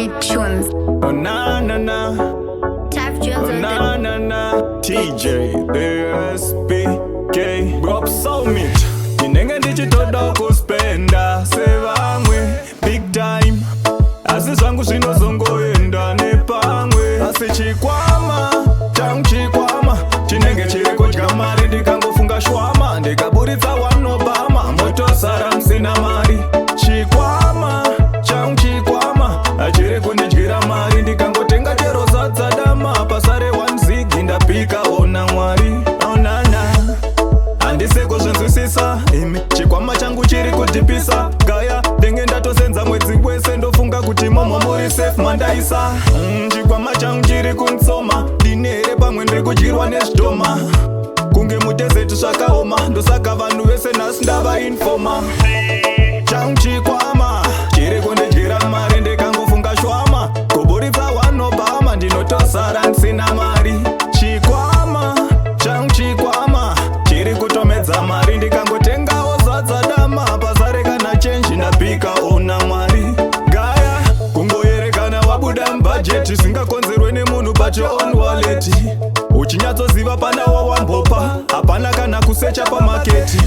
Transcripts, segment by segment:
Soundmate Tunes. Oh na na na, Tough Jones oh on na the na na. TJ, SPK, Rob Summit. Ndinenge ndichitoda kuspenda sevamwe big time, asi zvangu zvinozongoenda nepamwe. Asi chikwama changu, chikwama chinenge chiri kudya mari. Ndikangofunga shwama, ndikaburitsa one Obama, motosara musina mari. Chikwama changu, chikwama chiri kundidyira mari. Ndikangotenga chero sadza dama, pasare one zigi, ndapika. Ona Mwari, onana, handisi kuzvinzwisisa imi. Chikwama changu chiri kudhipisa gaya. Ndenge ndatosenza mwedzi wese, ndofunga kuti momo muri safe mandaisa. Chikwama changu chiri kuntsoma. Ndine here pamwe ndiri kudyirwa nezvidhoma kunge mudhezeti? Zvakaoma, ndosaka vanhu vese nhasi ndavainfoma. Changu chikwama chiri kundidyira mari. Ndikangofunga shwama, kuburitsa one Obama, ndinotosara ndisina mari. Chikwama changu, chikwama chiri kutomedza mari. Ndikangotengawo sadza dama, pasare kana chenji, ndapika. Ona Mwari, gaya kungoyerekana wabuda mubhajeti, zvingakonzerwe nemunhu, but your own wallet uchinyatsoziva pana wawambopa, hapana kana kusecha pamaketi,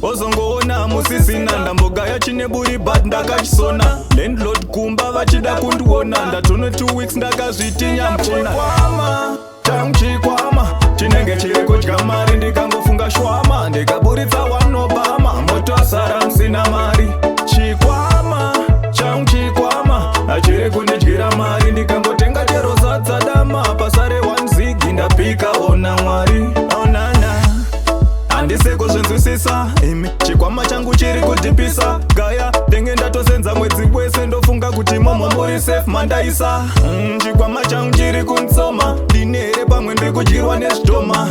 ozongoona musisina. Ndambogaya chine buri but ndakachisona. Landlord kumba vachida kundiona, ndatone 2 weeks ndakazvitinya mukona. Chikwama changu, chikwama chinenge chiri kudya mari. Ndikangofunga shwama, ndikaburitsa one Obama, motosara musina mari. Chikwama changu, chikwama chiri kundidyira mari. Ndikangotenga chero sadza dama, pasare one zigi, ndapika. Ona Mwari, onana, handisi kuzvinzwisisa imi. Chikwama changu chiri kudhipisa gaya. Ndenge ndatosenza mwedzi wese, ndofunga kuti momo muri safe mandaisa. Chikwama changu chiri kuntsoma. Ndine here pamwe ndiri kudyirwa nezvidhoma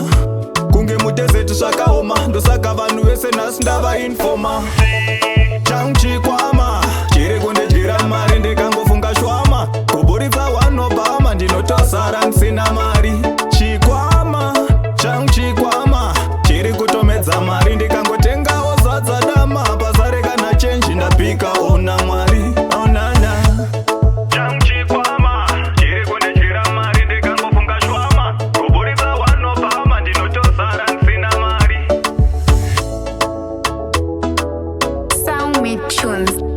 kunge mudhezeti? Zvakaoma, ndosaka vanhu vese nhasi ndavainfoma. Changu chikwama chiri kundidyira mari. Ndikangofunga shwama, kuburitsa one Obama, ndinotosara ndisina mari. Chikwama changu, chikwama chiri kutomedza mari. Ndikangotengawo sadza dama, pasare kana chenji, ndapika. Ona Mwari, onana. Changu chikwama chiri kundidyira mari. Ndikangofunga shwama, kuburitsa one Obama, ndinotosara ndisina mari. Soundmate Tunes.